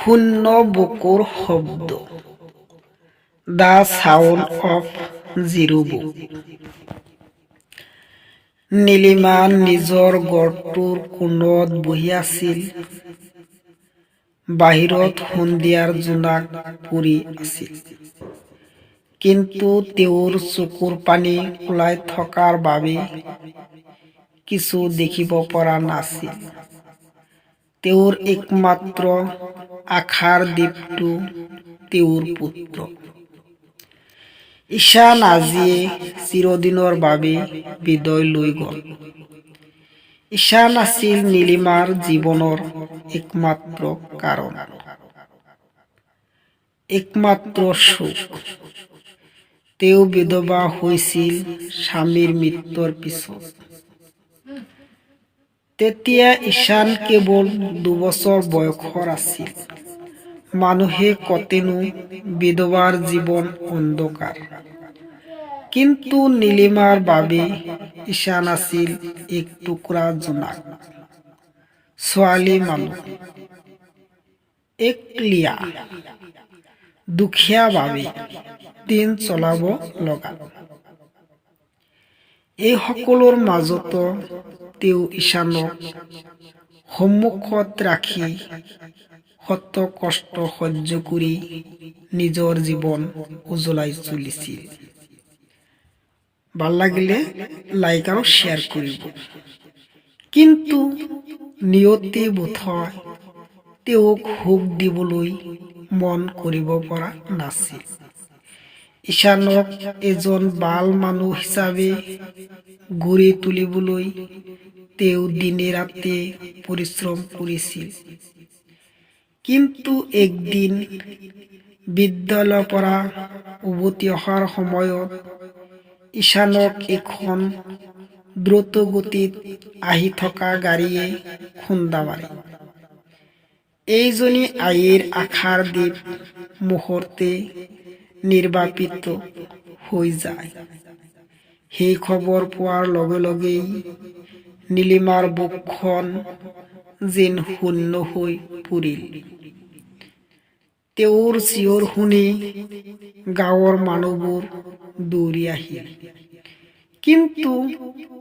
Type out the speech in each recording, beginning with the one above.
শূন্য বুকুৰ শব্দ। The sound of zero book. Nilima নিজৰ ঘৰটোৰ কোণত বহি আছিল। বাহিৰত সন্ধিয়াৰ জোনাক পৰি আছিল। কিন্তু তেওঁৰ চকুৰ পানী ওলাই থকাৰ বাবে কিছু দেখিব পৰা নাছিল। তেওঁৰ একমাত্ৰ আশাৰ দ্বীপটো তেওঁৰ পুত্ৰ। ঈশান আজিয়ে চিৰদিনৰ বাবে বিদায় লৈ গ'ল। ঈশান আছিল নীলিমাৰ জীৱনৰ একমাত্ৰ কাৰণ, একমাত্ৰ সুখ। তেওঁ বিধৱা হৈছিল স্বামীৰ মৃত্যুৰ পিছত। তেতিয়া ঈশান কেৱল 2 বছৰ বয়সৰ আছিল। মানুহে কতেনো বিধৱাৰ জীৱন অন্ধকাৰ। কিন্তু নীলিমাৰ বাবে ঈশান আছিল এক টুকুৰা জোনাক। ছোৱালী মানুহ, একলীয়া, দুখীয়া বাবে দিন চলাব লগা। এই সকলোৰ মাজতো তেওঁ ঈশানক সন্মুখত ৰাখি শত কষ্ট সহ্য কৰি নিজৰ জীৱন উজ্বলাই তুলিছিল। ভাল লাগিলে লাইক আৰু শ্বেয়াৰ কৰিব। কিন্তু নিয়তি বোধহয় তেওঁক সুখ দিবলৈ মন কৰিব পৰা নাছিল। ঈশানক এজন ভাল মানুহ হিচাপে গঢ়ি তুলিবলৈ তেওঁ দিনে ৰাতিয়ে পৰিশ্ৰম কৰিছিল। কিন্তু একদিন বিদ্যালয়ৰ পৰা উভতি অহাৰ সময়ত ঈশানক এখন দ্ৰুতগতিত আহি থকা গাড়ীয়ে খুন্দা মাৰে। এইজনী আইৰ আশাৰ দ্বীপ মুহূৰ্তে নিৰ্বাপিত হৈ যায়। সেই খবৰ পোৱাৰ লগে লগেই নীলিমাৰ বুকুখন যেন শূন্য হৈ পৰিল। তেওঁৰ চিঞৰ শুনি গাঁৱৰ মানুহবোৰ দৌৰি আহিল। কিন্তু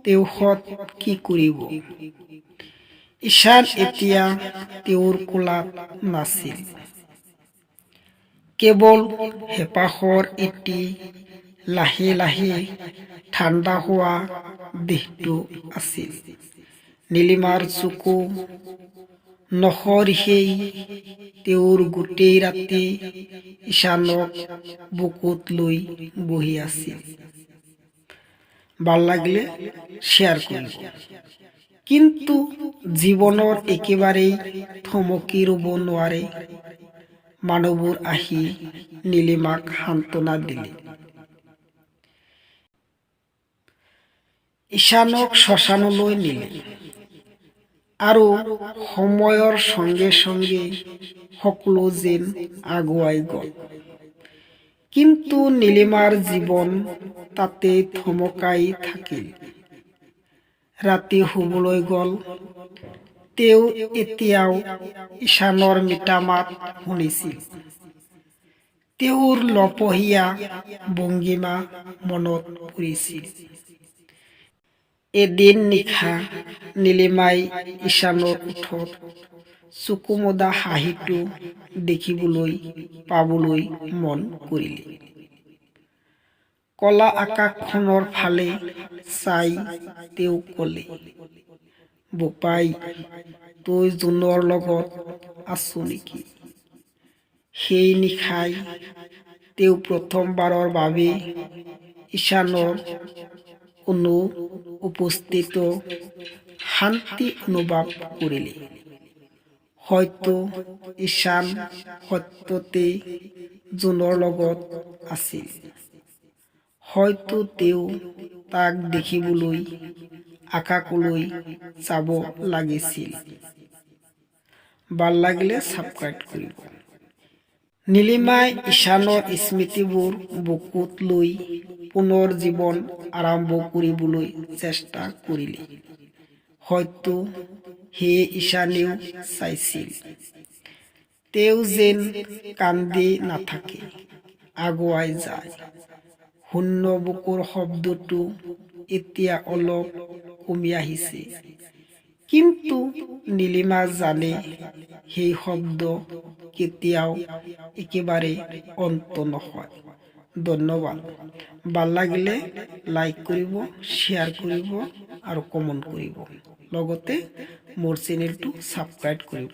তেওঁহঁত কি কৰিব? ঈশান এতিয়া তেওঁৰ কোলাত নাছিল। কেৱল হেঁপাহৰ এটি লাহে লাহে ঠাণ্ডা হোৱা দেহটো আছিল। নীলিমাৰ চকু নসৰিসেই তেওঁৰ গোটেই ৰাতি ঈশানক বুকুত লৈ বহি আছিল। ভাল লাগিলে শ্বেয়াৰ কৰিব। কিন্তু জীৱনৰ একেবাৰেই থমকি ৰ'ব নোৱাৰে। মানুহবোৰ আহি নীলিমাক সান্তনা দিলে। ঈশানক শ্মশানলৈ নিলে। আৰু সময়ৰ সঙ্গে সঙ্গে সকলো যেন আগুৱাই গ'ল। কিন্তু নীলিমাৰ জীৱন তাতেই থমকাই থাকিল। ৰাতি শুবলৈ গ'ল। তেওঁ এতিয়াও ঈশানৰ মিঠা মাত শুনিছিল। তেওঁৰ লহপহীয়া ভংগীমা মনত পৰিছিল। এদিন নিশা নীলিমাই ঈশানৰ ওঁঠত চকুমুদা হাঁহিটো দেখিবলৈ পাবলৈ মন কৰিলে। কলা আকাশখনৰ ফালে চাই তেওঁ ক'লে, বোপাই, তই জোনৰ লগত আছ নেকি? সেই নিশাই তেওঁ প্ৰথমবাৰৰ বাবে ঈশানৰ অনুপস্থিতিত শান্তি অনুভৱ কৰিলে। হয়তো ঈশান সত্যতে জোনৰ লগত আছিল। হয়তো তেওঁ তাক দেখিবলৈ আকাশলৈ চাব লাগিছিল। ভাল লাগিলে ছাবস্ক্ৰাইব কৰিব। নীলিমাই ঈশানৰ স্মৃতিবোৰ বুকুত লৈ পুনৰ জীৱন আৰম্ভ কৰিবলৈ চেষ্টা কৰিলে। হয়তো সেয়ে ঈশানেও চাইছিল। তেওঁ যেন কান্দি নাথাকে, আগুৱাই যায়। শূন্য বুকুৰ শব্দটো এতিয়া অলপ কমি আহিছে। কিন্তু নীলিমা জানে, সেই শব্দ কেতিয়াও একেবাৰে অন্ত নহয়। ধন্যবাদ। ভাল লাগিলে লাইক কৰিব, শ্বেয়াৰ কৰিব আৰু কমেণ্ট কৰিব। লগতে মোৰ চেনেলটো ছাবস্ক্ৰাইব কৰিব।